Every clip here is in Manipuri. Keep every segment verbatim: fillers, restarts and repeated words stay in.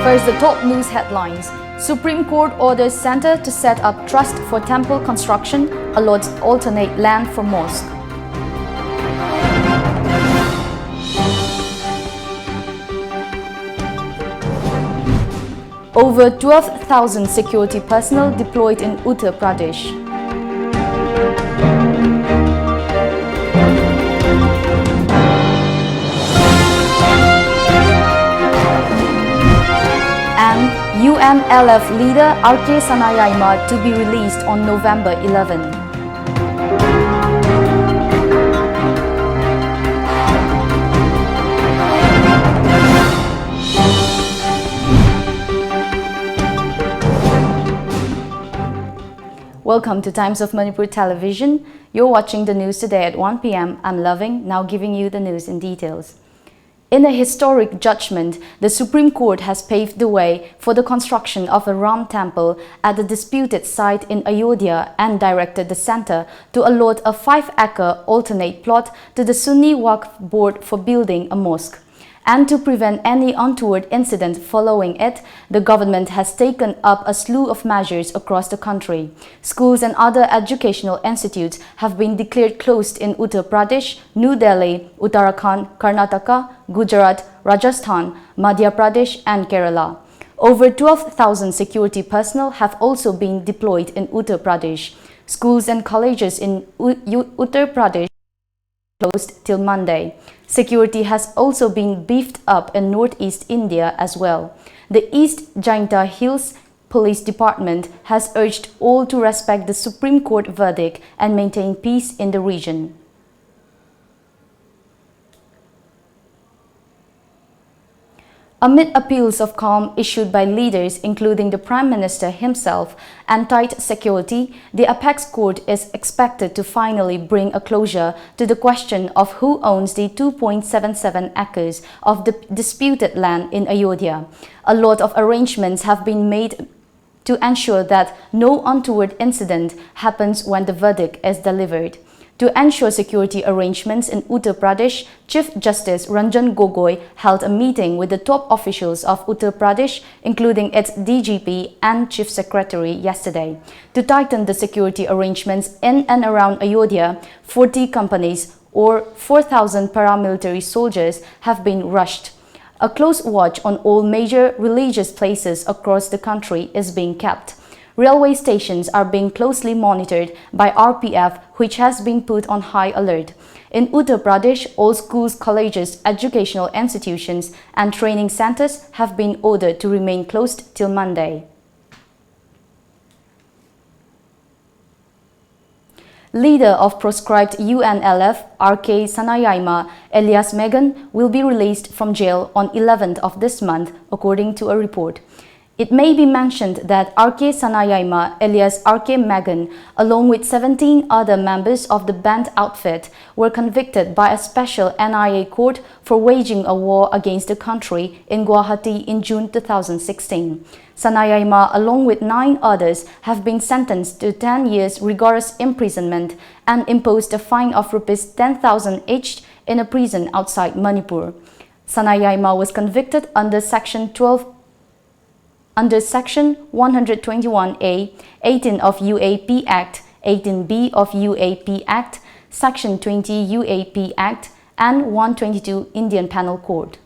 First, the top news headlines. Supreme Court orders Centre to set up trust for temple construction, allots alternate land for mosque. Over twelve thousand security personnel deployed in Uttar Pradesh. And U N L F leader R K Sanayaima to be released on November eleven. Welcome to Times of Manipur Television. You're watching the news today at one p m. I'm Loving, now giving you the news in details. In a historic judgment, the Supreme Court has paved the way for the construction of a Ram temple at the disputed site in Ayodhya and directed the centre to allot a five-acre alternate plot to the Sunni Waqf Board for building a mosque. And to prevent any untoward incident following it, the government has taken up a slew of measures across the country. Schools and other educational institutes have been declared closed in Uttar Pradesh, New Delhi, Uttarakhand, Karnataka, Gujarat, Rajasthan, Madhya Pradesh, and Kerala. Over twelve thousand security personnel have also been deployed in Uttar Pradesh. Schools and colleges in U- U- Uttar Pradesh closed till Monday. Security has also been beefed up in northeast India as well. The East Jaintia Hills Police Department has urged all to respect the Supreme Court verdict and maintain peace in the region. Amid appeals of calm issued by leaders, including the Prime Minister himself, and tight security, the apex court is expected to finally bring a closure to the question of who owns the two point seven seven acres of the disputed land in Ayodhya. A lot of arrangements have been made to ensure that no untoward incident happens when the verdict is delivered. To ensure security arrangements in Uttar Pradesh, Chief Justice Ranjan Gogoi held a meeting with the top officials of Uttar Pradesh, including its D G P and Chief Secretary, yesterday. To tighten the security arrangements in and around Ayodhya, forty companies or four thousand paramilitary soldiers have been rushed. A close watch on all major religious places across the country is being kept. Railway stations are being closely monitored by R P F, which has been put on high alert. In Uttar Pradesh, all schools, colleges, educational institutions, and training centers have been ordered to remain closed till Monday. Leader of proscribed U N L F, R K Sanayaima, alias Megan, will be released from jail on eleventh of this month, according to a report. It may be mentioned that R K Sanayaima, alias R K Megan, along with seventeen other members of the band outfit, were convicted by a special N I A court for waging a war against the country in Guwahati in June two thousand sixteen. Sanayaima, along with nine others, have been sentenced to ten years rigorous imprisonment and imposed a fine of rupees ten thousand each in a prison outside Manipur. Sanayaima was convicted under Section twelve, under Section one hundred twenty-one A, eighteen of U A P Act, eighteen B of U A P Act, Section twenty U A P Act, and one twenty-two Indian Penal Code.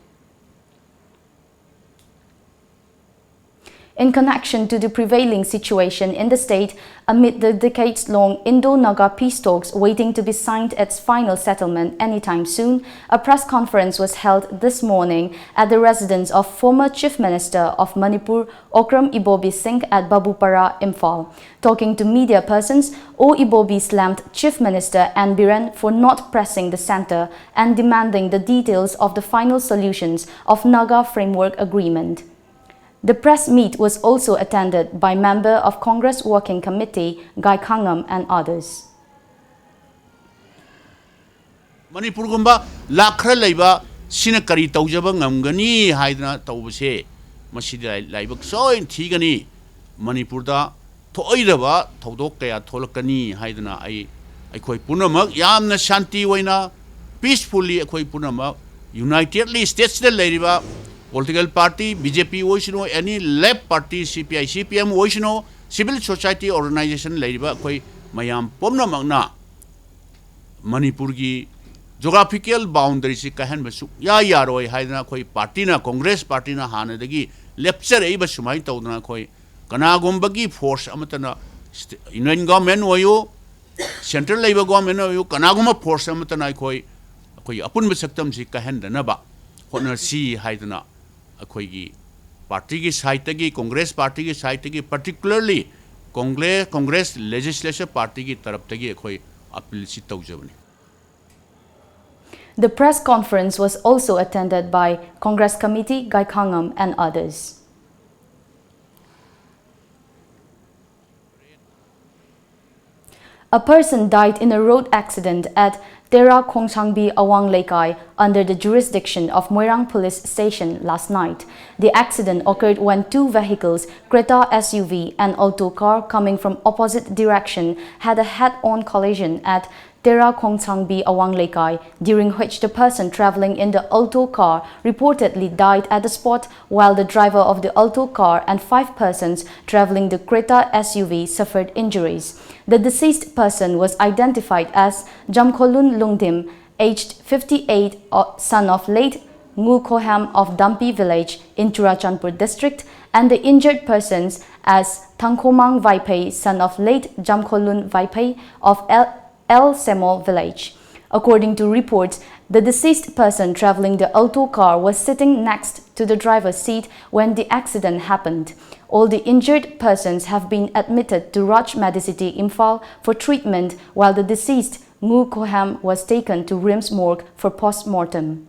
In connection to the prevailing situation in the state, amid the decades-long Indo-Naga peace talks waiting to be signed its final settlement anytime soon, a press conference was held this morning at the residence of former Chief Minister of Manipur, Okram Ibobi Singh, at Babupara, Imphal. Talking to media persons, O Ibobi slammed Chief Minister N Biren for not pressing the centre and demanding the details of the final solutions of Naga Framework Agreement. The press meet was also attended by member of Congress Working Committee Gai Khangam and others. ꯃꯅꯤꯄꯨꯔꯒꯨꯝꯕ ꯂꯥꯛ ꯈꯔ ꯂꯩꯕ ꯁꯤꯅ ꯀꯔꯤ ꯇꯧꯖꯕ ꯉꯝꯒꯅꯤ ꯍꯥꯏꯗꯅ ꯇꯧꯕꯁꯦ, ꯃꯁꯤꯗꯤ ꯂꯥꯏ- ꯂꯥꯏꯕꯛ ꯁꯣꯏꯅ ꯊꯤꯒꯅꯤ꯫ ꯃꯅꯤꯄꯨꯔꯗ ꯊꯣꯛꯑꯣꯏꯗꯕ ꯊꯧꯗꯣꯛ ꯀꯌꯥ ꯊꯣꯛꯂꯛꯀꯅꯤ ꯍꯥꯏꯗꯅ ꯑꯩ ꯑꯩꯈꯣꯏ ꯄꯨꯝꯅꯃꯛ ꯌꯥꯝꯅ ꯁꯥꯟꯇꯤ ꯑꯣꯏꯅ, peacefully ꯑꯩꯈꯣꯏ ꯄꯨꯝꯅꯃꯛ unitedly states ꯇ ꯂꯩꯔꯤꯕ political party, B J P ꯑꯣꯏꯁꯅꯨ, any left party, C P I, C P M ꯑꯣꯏꯁꯅꯨ, civil society organization ꯂꯩꯔꯤꯕ ꯑꯩꯈꯣꯏ ꯃꯌꯥꯝ ꯄꯨꯝꯅꯃꯛꯅ ꯃꯅꯤꯄꯨꯔꯒꯤ geographical boundary ꯁꯤ ꯀꯥꯏꯍꯟꯕ ꯁꯨꯛꯌꯥ ꯌꯥꯔꯣꯏ ꯍꯥꯏꯗꯅ ꯑꯩꯈꯣꯏ party ꯅ, Congress party ꯅ ꯍꯥꯟꯅꯗꯒꯤ ꯂꯦꯞꯆꯔꯛꯏꯕ ꯁꯨꯃꯥꯏꯅ ꯇꯧꯗꯅ ꯑꯩꯈꯣꯏ ꯀꯅꯥꯒꯨꯝꯕꯒꯤ force ꯑꯃꯠꯇꯅ st-, union government ꯑꯣꯏꯌꯨ, central ꯂꯩꯕ government ꯑꯣꯏꯌꯨ, ꯀꯅꯥꯒꯨꯝꯕ force ꯑꯃꯠꯇꯅ ꯑꯩꯈꯣꯏ, ꯑꯩꯈꯣꯏꯒꯤ ꯑꯄꯨꯟꯕ ꯁꯛꯇꯝꯁꯤ ꯀꯥꯏꯍꯟꯗꯅꯕ ꯍꯣꯠꯅꯁꯤ ꯍꯥꯏꯗꯅ ꯑꯩꯈꯣꯏꯒꯤ party ꯒꯤ side ꯇꯒꯤ, Congress party ꯒꯤ side ꯇꯒꯤ, particularly Congress, Congress Legislature Party ꯒꯤ ꯇꯔꯞꯇꯒꯤ ꯑꯩꯈꯣꯏ appeal ꯁꯤ ꯇꯧꯖꯕꯅꯤ꯫ The press conference was also attended by Congress Committee, Gaikhangam and others. A person died in a road accident at Tera Khongsangbi Awang Leikai under the jurisdiction of Moirang Police Station last night. The accident occurred when two vehicles, Creta S U V and Alto car coming from opposite direction, had a head-on collision at Tera Khongsangbi Awang Leikai, during which the person traveling in the Alto car reportedly died at the spot, while the driver of the Alto car and five persons traveling the Creta S U V suffered injuries. The deceased person was identified as Jamkholun Lungdim, aged fifty-eight, uh, son of late Ngu Khoham of Dampi village in Churachandpur district, and the injured persons as Thangkhomang Vaiphei, son of late Jamkholun Vaiphei of L-, L Semo village. According to reports, the deceased person traveling the Alto car was sitting next to the driver's seat when the accident happened. All the injured persons have been admitted to Raj Medicity Imphal for treatment, while the deceased Ngu Khoham was taken to RIMS morgue for post-mortem.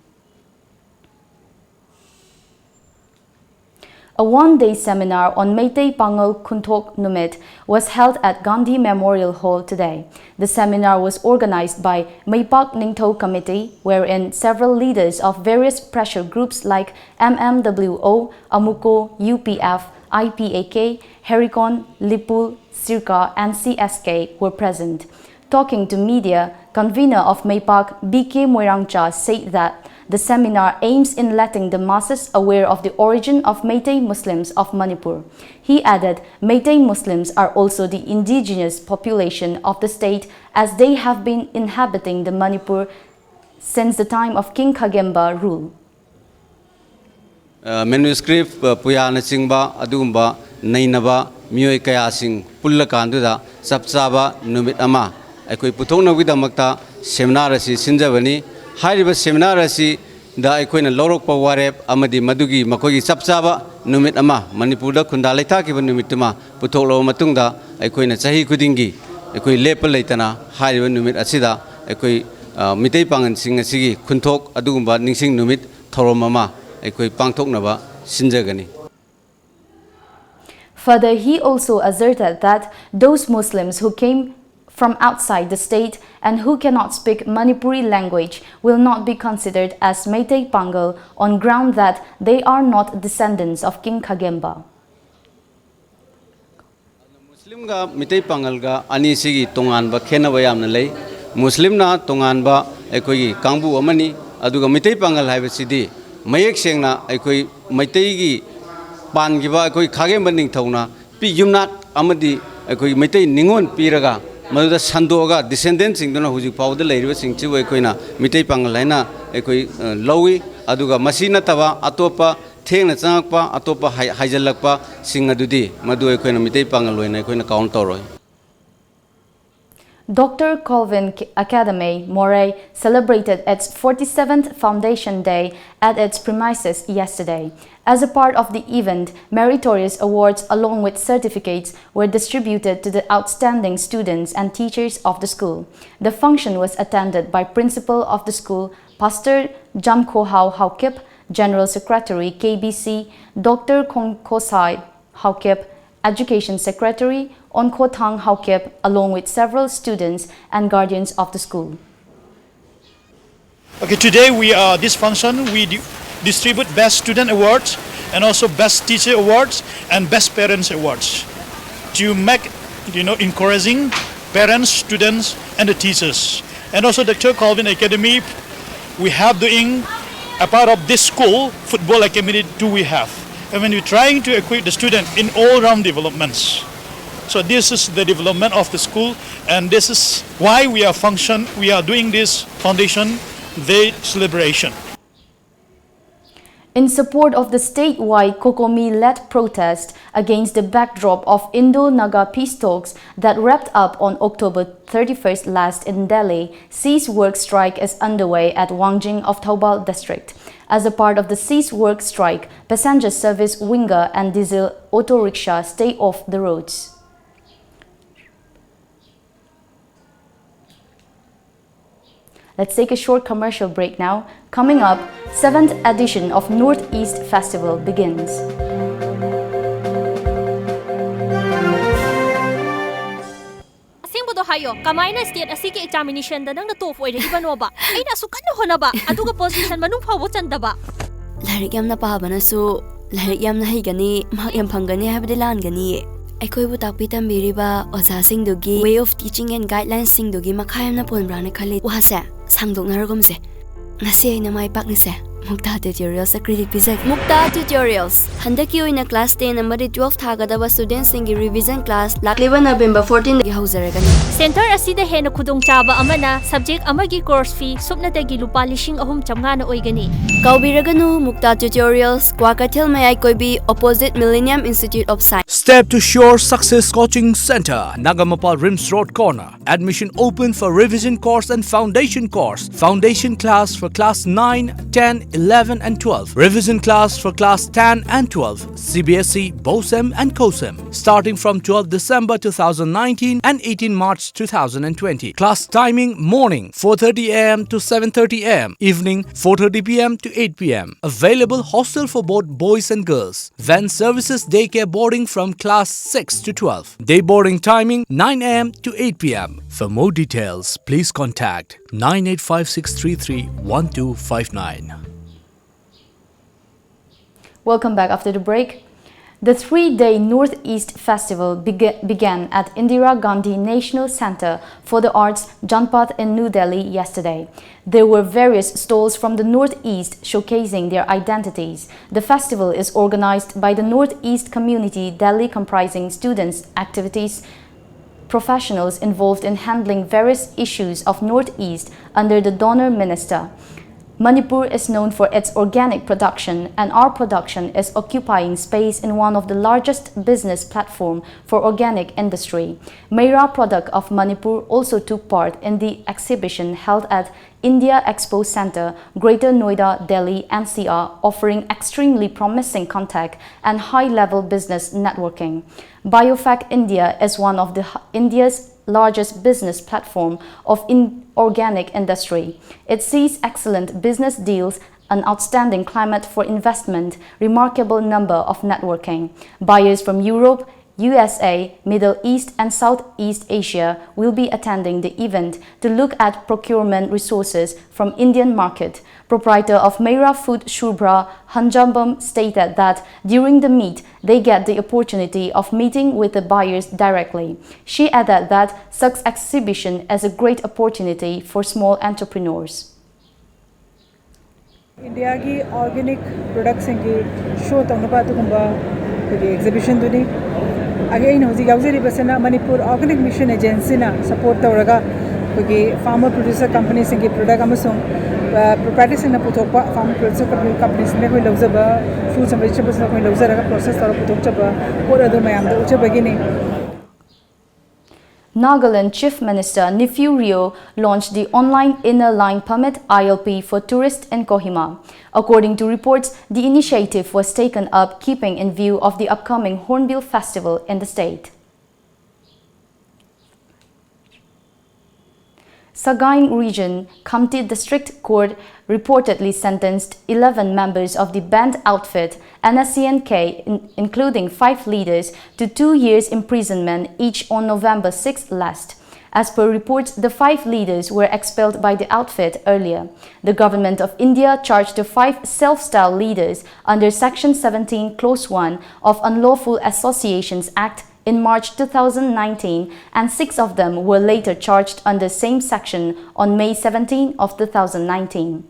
A one-day seminar on Meitei Pangal Khunthok Numit was held at Gandhi Memorial Hall today. The seminar was organized by Meipak Ningthou Committee, wherein several leaders of various pressure groups like M M W O, AMUCO, U P F, I P A K, Herikon, Lipul, Sirka, and C S K were present. Talking to media, convener of MEIPAK, B K Moirangcha, said that the seminar aims in letting the masses aware of the origin of Meitei Muslims of Manipur. He added, Meitei Muslims are also the indigenous population of the state, as they have been inhabiting the Manipur since the time of King Khagemba rule. ꯃꯦꯅꯨꯁꯀ꯭ꯔꯤꯞ ꯄꯨꯌꯥꯅꯆꯤꯡꯕ ꯑꯗꯨꯒꯨꯝꯕ ꯅꯩꯅꯕ ꯃꯤꯑꯣꯏ ꯀꯌꯥꯁꯤꯡ ꯄꯨꯜꯂꯀꯥꯟꯗꯨꯗ ꯆꯞ ꯆꯥꯕ ꯅꯨꯃꯤꯠ ꯑꯃ ꯑꯩꯈꯣꯏ ꯄꯨꯊꯣꯛꯅꯕꯒꯤꯗꯃꯛꯇ ꯁꯦꯃꯤꯅꯥꯔ ꯑꯁꯤ ꯁꯤꯟꯖꯕꯅꯤ꯫ ꯍꯥꯏꯔꯤꯕ ꯁꯦꯃꯤꯅꯥꯔ ꯑꯁꯤꯗ ꯑꯩꯈꯣꯏꯅ ꯂꯧꯔꯛꯄ ꯋꯥꯔꯦꯞ ꯑꯃꯗꯤ ꯃꯗꯨꯒꯤ ꯃꯈꯣꯏꯒꯤ ꯆꯞ ꯆꯥꯕ ꯅꯨꯃꯤꯠ ꯑꯃ, ꯃꯅꯤꯄꯨꯔꯗ ꯈꯨꯟꯗꯥ ꯂꯩꯇꯥꯈꯤꯕ ꯅꯨꯃꯤꯠꯇꯨꯃ ꯄꯨꯊꯣꯛꯂꯕ ꯃꯇꯨꯡꯗ, ꯑꯩꯈꯣꯏꯅ ꯆꯍꯤ ꯈꯨꯗꯤꯡꯒꯤ ꯑꯩꯈꯣꯏ ꯂꯦꯞꯄ ꯂꯩꯇꯅ ꯍꯥꯏꯔꯤꯕ ꯅꯨꯃꯤꯠ ꯑꯁꯤꯗ ꯑꯩꯈꯣꯏ ꯃꯤꯇꯩ ꯄꯥꯉꯜꯁꯤꯡ ꯑꯁꯤꯒꯤ ꯈꯨꯟꯊꯣꯛ ꯑꯗꯨꯒꯨꯝꯕ ꯅꯤꯡꯁꯤꯡ ꯅꯨꯃꯤꯠ ꯊꯧꯔꯝ ꯑꯃ ꯑꯩꯈꯣꯏ ꯄꯥꯡꯊꯣꯛꯅꯕ ꯁꯤꯟꯖꯒꯅꯤ꯫ Further, he also asserted that those Muslims who came from outside the state and who cannot speak Manipuri language will not be considered as Meitei Pangal on ground that they are not descendants of King Khagemba. ꯃꯨꯁꯂꯤꯝꯒ Meitei ꯄꯥꯉꯜꯒ ꯑꯅꯤꯁꯤꯒꯤ ꯇꯣꯉꯥꯟꯕ ꯈꯦꯠꯅꯕ ꯌꯥꯝꯅ ꯂꯩ꯫ ꯃꯨꯁꯂꯤꯝꯅ ꯇꯣꯉꯥꯟꯕ ꯑꯩꯈꯣꯏꯒꯤ ꯀꯥꯡꯕꯨ ꯑꯃꯅꯤ, ꯑꯗꯨꯒ ꯃꯤꯇꯩ ꯄꯥꯉꯜ ꯍꯥꯏꯕꯁꯤꯗꯤ ꯃꯌꯦꯛ ꯁꯦꯡꯅ ꯑꯩꯈꯣꯏ ꯃꯩꯇꯩꯒꯤ ꯄꯥꯟꯈꯤꯕ ꯑꯩꯈꯣꯏ ꯈꯥꯒꯦꯝꯕ ꯅꯤꯡꯊꯧꯅ ꯄꯤ ꯌꯨꯝꯅꯥꯛ ꯑꯃꯗꯤ ꯑꯩꯈꯣꯏ ꯃꯩꯇꯩ ꯅꯤꯉꯣꯜ ꯄꯤꯔꯒ ꯃꯗꯨꯗ ꯁꯟꯗꯣꯛꯑꯒ ꯗꯤꯁꯦꯟꯗꯦꯟꯁꯤꯡꯗꯨꯅ ꯍꯧꯖꯤꯛ ꯐꯥꯎꯕꯗ ꯂꯩꯔꯤꯕꯁꯤꯡꯁꯤꯕꯨ ꯑꯩꯈꯣꯏꯅ ꯃꯤꯇꯩ ꯄꯥꯉꯜ ꯍꯥꯏꯅ ꯑꯩꯈꯣꯏ ꯂꯧꯏ꯫ ꯑꯗꯨꯒ ꯃꯁꯤ ꯅꯠꯇꯕ ꯑꯇꯣꯞꯄ ꯊꯦꯡꯅ ꯆꯪꯉꯛꯄ, ꯑꯇꯣꯞꯄ ꯍꯥꯏꯖꯤꯜꯂꯛꯄꯁꯤꯡ ꯑꯗꯨꯗꯤ ꯃꯗꯨ ꯑꯩꯈꯣꯏꯅ ꯃꯤꯇꯩ ꯄꯥꯉꯜ ꯑꯣꯏꯅ ꯑꯩꯈꯣꯏꯅ ꯀꯥꯎꯟ ꯇꯧꯔꯣꯏ꯫ Doctor Colvin Academy, Moreh, celebrated its forty-seventh Foundation Day at its premises yesterday. As a part of the event, meritorious awards along with certificates were distributed to the outstanding students and teachers of the school. The function was attended by Principal of the school, Pastor Jamkhohao Haokip, General Secretary K B C, Doctor Khongkhosai Haokip, Education Secretary, Onkhothang Haokip, along with several students and guardians of the school. Okay, today we are this function we di- distribute best student awards and also best teacher awards and best parents awards to make you know encouraging parents, students, and the teachers. And also the Colvin Academy, we have doing, a part of this school, football academy too we have. And when we're trying to equip the student in all round developments. So this is the development of the school, and this is why we are function, we are doing this foundation day celebration. In support of the statewide COCOMI-led protest against the backdrop of Indo-Naga peace talks that wrapped up on October thirty-first last in Delhi, cease work strike is underway at Wangjing of Thoubal district. As a part of the cease work strike, passenger service Winger and diesel auto rickshaw stay off the roads. Let's take a short commercial break now. Coming up, seventh edition of Northeast Festival begins. ꯑꯁꯦꯡꯕꯗꯣ ꯍꯥꯏꯌꯣ, ꯀꯃꯥꯏꯅ ꯁ꯭ꯇꯦꯠ ꯑꯁꯤꯒꯤ ꯑꯦꯛꯖꯥꯃꯤꯅꯦꯁꯟꯗ ꯅꯪꯅ ꯇꯣꯞ ꯑꯣꯏꯔꯛꯏꯕꯅꯣꯕ? ꯑꯩꯅ ꯑꯁꯨꯛ ꯀꯟꯅ ꯍꯣꯠꯅꯕ, ꯑꯗꯨꯒ ꯄꯣꯖꯤꯁꯟ ꯃꯅꯨꯡ ꯐꯥꯎꯕ ꯆꯟꯗꯕ꯫ ꯂꯥꯏꯔꯤꯛ ꯌꯥꯝꯅ ꯄꯥꯕꯅꯁꯨ ꯂꯥꯏꯔꯤꯛ ꯌꯥꯝꯅ ꯍꯩꯒꯅꯤ, ꯃꯍꯥꯛ ꯌꯥꯝ ꯐꯪꯒꯅꯤ ꯍꯥꯏꯕꯗꯤ ꯂꯥꯟꯒꯅꯤꯌꯦ꯫ ꯑꯩꯈꯣꯏꯕꯨ ꯇꯥꯛꯄꯤ ꯇꯝꯕꯤꯔꯤꯕ ꯑꯣꯖꯥꯁꯤꯡꯗꯨꯒꯤ way of teaching and guidelines ꯁꯤꯡꯗꯨꯒꯤ ꯃꯈꯥ ꯌꯥꯝꯅ ꯄꯣꯟꯕ꯭ꯔꯥꯅ ꯈꯜꯂꯤ꯫ ꯋꯥꯁꯦ ꯁꯥꯡꯗꯣꯛꯅꯔꯒꯨꯝꯁꯦ꯫ ꯉꯁꯤ ꯑꯩꯅ ꯃꯥꯏ ꯄꯥꯛꯂꯤꯁꯦ ꯃꯨꯛꯇꯥ ꯇ꯭ꯌꯨꯇꯣꯔꯤꯌꯦꯜꯁꯇ ꯀ꯭ꯔꯦꯗꯤꯠ ꯄꯤꯖꯒꯦ꯫ ꯃꯨꯛꯇꯥ ꯇ꯭ꯌꯨꯇꯣꯔꯤꯌꯦꯜꯁ ꯍꯟꯗꯛꯀꯤ ꯑꯣꯏꯅ ꯀ꯭ꯂꯥꯁ ꯇꯦꯟ ꯑꯃꯗꯤ ꯇ꯭ꯋꯦꯜꯐ ꯊꯥꯒꯗꯕ ꯁ꯭ꯇꯨꯗꯦꯟꯠꯁꯤꯡꯒꯤ ꯔꯤꯚꯤꯖꯟ ꯀ꯭ꯂꯥꯁ ꯂꯥꯛꯂꯤꯕ ꯅꯕꯦꯝꯕꯔ ꯐꯣꯔꯇꯤꯟꯗꯒꯤ ꯍꯧꯖꯔꯒꯅꯤ꯫ ꯁꯦꯟꯇꯔ ꯑꯁꯤꯗ ꯍꯦꯟꯅ ꯈꯨꯗꯣꯡꯆꯥꯕ ꯑꯃꯅ ꯁꯕꯖꯦꯛ ꯑꯃꯒꯤ ꯀꯣꯔꯁ ꯐꯤ ꯁꯨꯞꯅꯇꯒꯤ ꯂꯨꯄꯥ ꯂꯤꯁꯤꯡ ꯑꯍꯨꯝ ꯆꯥꯝꯃꯉꯥꯅ ꯑꯣꯏꯒꯅꯤ꯫ ꯀꯥꯎꯕꯤꯔꯒꯅꯨ, ꯃꯨꯛꯇꯥ ꯇ꯭ꯌꯨꯇꯣꯔꯤꯌꯦꯜꯁ, ꯀ꯭ꯋꯥꯀꯩꯊꯦꯜ ꯃꯌꯥꯏ ꯀꯣꯏꯕꯤ, opposite Millennium Institute of Science. Step to Sure Success Coaching Center, Nagamapal Rims Road corner. Admission open for revision course and foundation course. Foundation class for class nine, ten, eleven and twelve. Revision class for class ten and twelve. C B S E, BOSEM and COSEM. Starting from twelfth December two thousand nineteen and eighteen March two thousand twenty. Class timing: morning four thirty a m to seven thirty a m, evening four thirty p m to eight p m. Available hostel for both boys and girls. Van services daycare boarding from class six to twelve. Day boarding timing nine a m to eight p m. For more details, please contact nine eight five six three three one two five nine. Welcome back after the break. The three-day Northeast Festival bega- began at Indira Gandhi National Centre for the Arts, Janpath in New Delhi yesterday. There were various stalls from the Northeast showcasing their identities. The festival is organized by the Northeast Community Delhi, comprising students, activities, professionals involved in handling various issues of Northeast under the donor minister. Manipur is known for its organic production, and our production is occupying space in one of the largest business platform for organic industry. Meira product of Manipur also took part in the exhibition held at India Expo Centre, Greater Noida, Delhi N C R, offering extremely promising contact and high-level business networking. Biofac India is one of the h- India's largest business platform of in organic industry. It sees excellent business deals, an outstanding climate for investment, remarkable number of networking. Buyers from Europe, U S A, Middle East and Southeast Asia will be attending the event to look at procurement resources from Indian market. Proprietor of Meira Food, Shubhra Hanjambam, stated that during the meet, they get the opportunity of meeting with the buyers directly. She added that such exhibition is a great opportunity for small entrepreneurs. ꯏꯟꯗꯤꯌꯥꯒꯤ ꯑꯣꯔꯒꯥꯅꯤꯛ ꯄ꯭ꯔꯗꯛꯁꯤꯡꯒꯤ ꯁꯣ ꯇꯧꯅꯕ ꯑꯗꯨꯒꯨꯝꯕ ꯑꯩꯈꯣꯏꯒꯤ ꯑꯦꯛꯖꯤꯕꯤꯁꯟꯗꯨꯅꯤ꯫ ꯑꯗꯒꯤ ꯑꯩꯅ ꯍꯧꯖꯤꯛ ꯌꯥꯎꯖꯔꯤꯕꯁꯤꯅ ꯃꯅꯤꯄꯨꯔ ꯑꯣꯔꯒꯥꯅꯤꯛ ꯃꯤꯁꯟ ꯑꯦꯖꯦꯟꯁꯤꯅ ꯁꯄꯣꯔꯠ ꯇꯧꯔꯒ ꯑꯩꯈꯣꯏꯒꯤ ꯐꯥꯔꯃꯔ ꯄ꯭ꯔꯣꯗ꯭ꯌꯨꯁꯔ ꯀꯝꯄꯅꯤꯁꯤꯡꯒꯤ ꯄ꯭ꯔꯗꯛ ꯑꯃꯁꯨꯡ ꯄ꯭ꯔꯣꯄ꯭ꯔꯥꯏꯇꯔꯁꯤꯡꯅ ꯄꯨꯊꯣꯛꯄ ꯐꯥꯔꯃꯔ ꯄ꯭ꯔꯣꯗ꯭ꯌꯨꯁꯔ ꯀꯝꯄꯅꯤꯁꯤꯡꯗ ꯑꯩꯈꯣꯏ ꯂꯧꯖꯕ ꯐ꯭ꯔꯨꯠꯁ ꯑꯦꯟ ꯚꯦꯖꯤꯇꯦꯕꯜꯁ ꯑꯩꯈꯣꯏ ꯂꯧꯖꯔꯒ ꯄ꯭ꯔꯣꯁꯦꯁ ꯇꯧꯔꯒ ꯄꯨꯊꯣꯛꯆꯕ ꯄꯣꯠ ꯑꯗꯨ ꯃꯌꯥꯝꯗ ꯎꯠꯆꯕꯒꯤꯅꯤ꯫ Nagaland Chief Minister Neiphiu Rio launched the online Inner Line Permit I L P for tourists in Kohima. According to reports, the initiative was taken up keeping in view of the upcoming Hornbill Festival in the state. Sagaing Region, Khamti District Court reportedly sentenced eleven members of the banned outfit N S C N K, in- including five leaders, to two years imprisonment each on November sixth last. As per reports, the five leaders were expelled by the outfit earlier. The government of India charged the five self-styled leaders under Section seventeen, Clause one of Unlawful Associations Act in March two thousand nineteen, and six of them were later charged under same section on May seventeen of two thousand nineteen.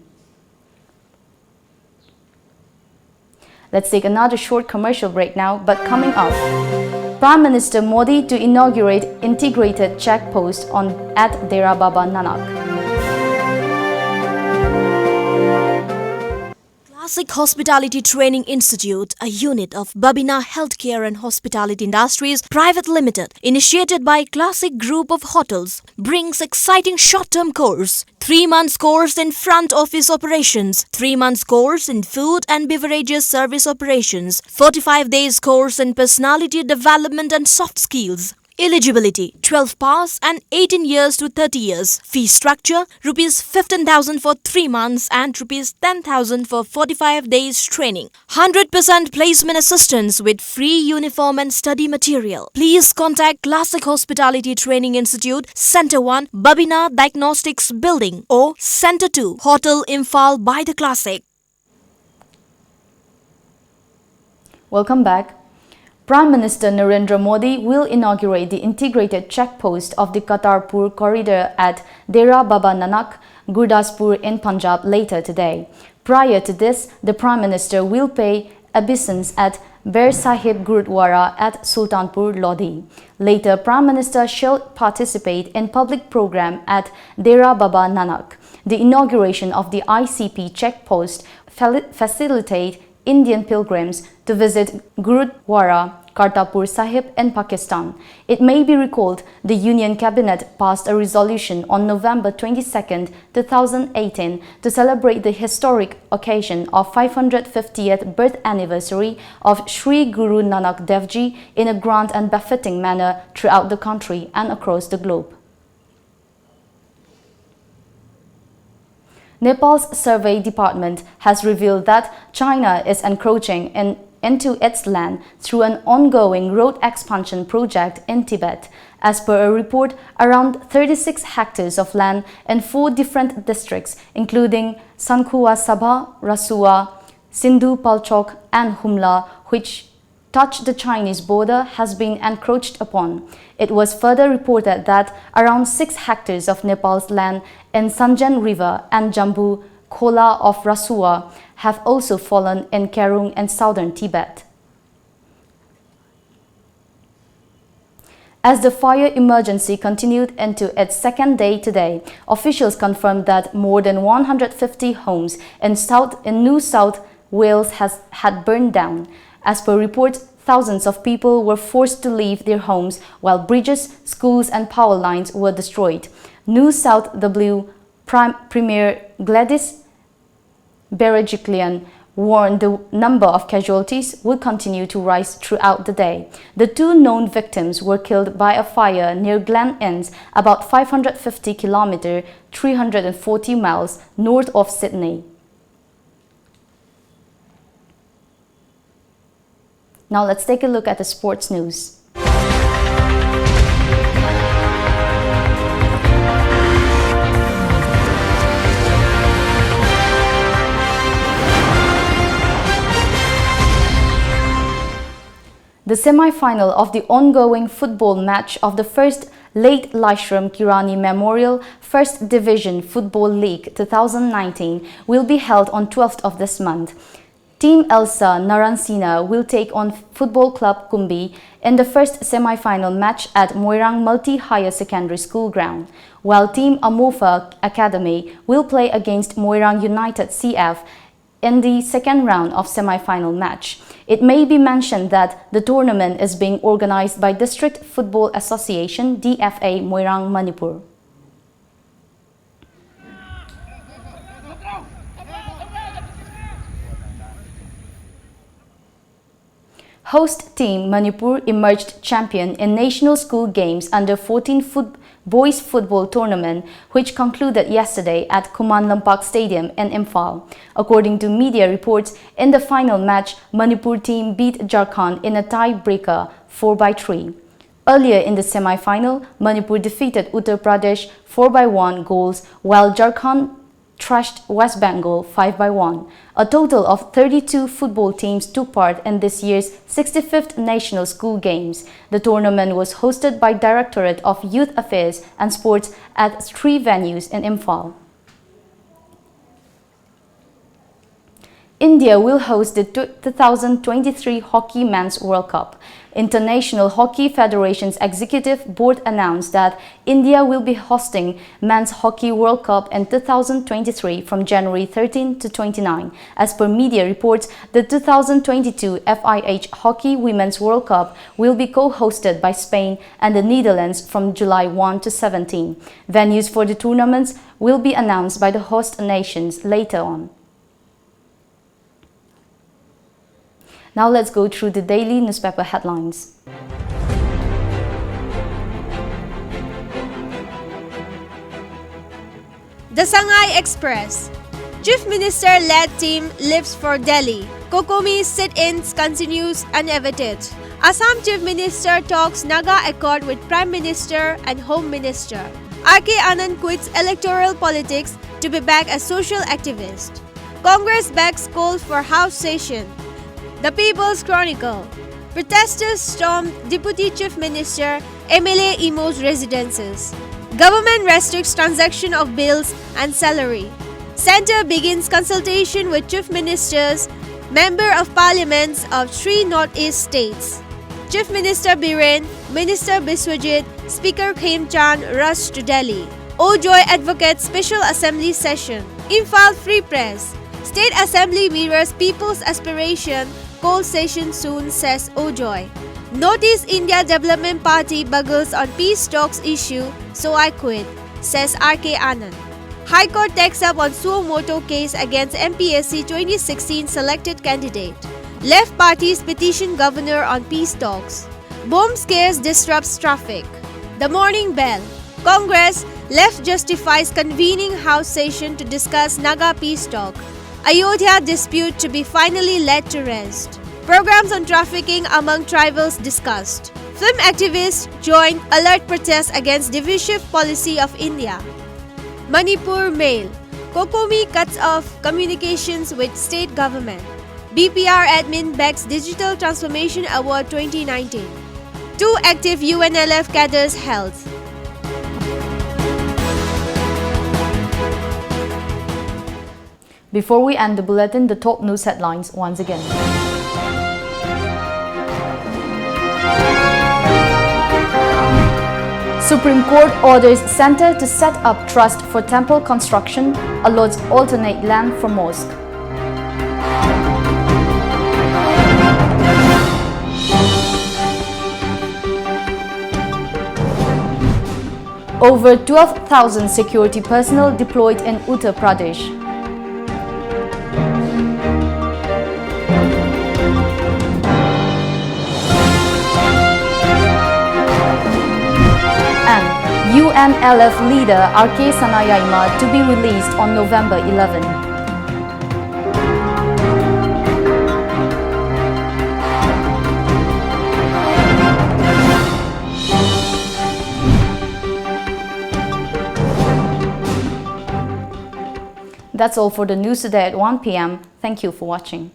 Let's take another short commercial break now, but coming up, Prime Minister Modi to inaugurate integrated check post on at Dera Baba Nanak. Classic Hospitality Training Institute, a unit of Babina Healthcare and Hospitality Industries Private Limited, initiated by Classic Group of Hotels, brings exciting short-term course, three months course in front office operations, three months course in food and beverages service operations, forty-five days course in personality development and soft skills. Eligibility: twelve pass and eighteen years to thirty years. Fee structure: rupees fifteen thousand for three months and rupees ten thousand for forty-five days training. Hundred percent placement assistance with free uniform and study material. Please contact Classic Hospitality Training Institute, Center one, Babina Diagnostics Building, or Center two, Hotel Imphal by the Classic. Welcome back. Prime Minister Narendra Modi will inaugurate the integrated check post of the Kartarpur corridor at Dera Baba Nanak, Gurdaspur in Punjab later today. Prior to this, the Prime Minister will pay obeisance at Bair Sahib Gurudwara at Sultanpur Lodi. Later, Prime Minister shall participate in public program at Dera Baba Nanak. The inauguration of the I C P check post fel- facilitate Indian pilgrims to visit Gurudwara Kartarpur Sahib in Pakistan. It may be recalled the Union Cabinet passed a resolution on November twenty-second, two thousand eighteen, to celebrate the historic occasion of five hundred fiftieth birth anniversary of Sri Guru Nanak Dev Ji in a grand and befitting manner throughout the country and across the globe. Nepal's Survey Department has revealed that China is encroaching in, into its land through an ongoing road expansion project in Tibet, As per a report, around thirty-six hectares of land in four different districts, including Sankhua Sabha, Rasua, Sindhu Palchok, and Humla, which touch the Chinese border, has been encroached upon. It was further reported that around six hectares of Nepal's land in Sanjan River and Jambu Khola of Rasua have also fallen in Karung and southern Tibet. As the fire emergency continued into its second day today, officials confirmed that more than one hundred fifty homes in South in New South Wales has had burned down. As per reports, thousands of people were forced to leave their homes, while bridges, schools, and power lines were destroyed. New South W Prime Premier Gladys Berejiklian warned the number of casualties would continue to rise throughout the day. The two known victims were killed by a fire near Glen Innes, about five hundred fifty kilometer, three hundred forty miles north of Sydney. Now let's take a look at the sports news. The semi-final of the ongoing football match of the first Late Laishram Kirani Memorial First Division Football League two thousand nineteen will be held on twelfth of this month. Team Elsa Naransina will take on Football Club Kumbi in the first semi-final match at Moirang Multi Higher Secondary School ground, while Team Amofa Academy will play against Moirang United C F in the second round of semi-final match. It may be mentioned that the tournament is being organized by District Football Association, D F A, Moirang, Manipur. Host team Manipur emerged champion in National School Games under fourteen foot-, boys football tournament, which concluded yesterday at Khuman Lampak Stadium in Imphal. According to media reports, in the final match, Manipur team beat Jharkhand in a tiebreaker, four by three. Earlier in the semi-final, Manipur defeated Uttar Pradesh four by one goals, while Jharkhand thrashed West Bengal five by one. A total of thirty-two football teams took part in this year's sixty-fifth National School Games. The tournament was hosted by Directorate of Youth Affairs and Sports at three venues in Imphal. India will host the tw- two thousand twenty-three Hockey Men's World Cup. International Hockey Federation's Executive Board announced that India will be hosting Men's Hockey World Cup in two thousand twenty-three from January thirteen to twenty-nine. As per media reports, the two thousand twenty-two F I H Hockey Women's World Cup will be co-hosted by Spain and the Netherlands from July one to seventeen. Venues for the tournaments will be announced by the host nations later on. Now let's go through the daily newspaper headlines. The Sangai Express. Chief Minister led team leaves for Delhi. COCOMI sit-ins continues unabated. Assam Chief Minister talks Naga Accord with Prime Minister and Home Minister. R K Anand quits electoral politics to be back as social activist. Congress backs call for house session. The People's Chronicle. Protesters stormed Deputy Chief Minister, M L A E M's residences. Government restricts transaction of bills and salary. Centre begins consultation with Chief Ministers, Member of Parliaments of three Northeast states. Chief Minister Biren, Minister Biswajit, Speaker Khemchand rush to Delhi. Ojoy advocates special assembly session. Imphal Free Press. State Assembly mirrors people's aspiration, call session soon, says Ojoy. Northeast India Development Party buggles on peace talks issue, so I quit, says R K Anand. High Court takes up on suo motu case against M P S C twenty sixteen selected candidate. Left parties petition governor on peace talks. Bomb scares disrupts traffic. The Morning Bell. Congress, left justifies convening House session to discuss Naga peace talk. Ayodhya dispute to be finally laid to rest. Programs on trafficking among tribals discussed. Film activists join alert protest against divisive policy of India. Manipur Mail: COCOMI cuts off communications with state government. B P R admin begs Digital Transformation Award twenty nineteen. Two active U N L F cadres held. Before we end the bulletin, the top news headlines once again. Supreme Court orders Centre to set up trust for temple construction, allots alternate land for mosque. Over twelve thousand security personnel deployed in Uttar Pradesh. And U N L F leader R K Sanayaima to be released on November eleven. That's all for the news today at one p.m. Thank you for watching.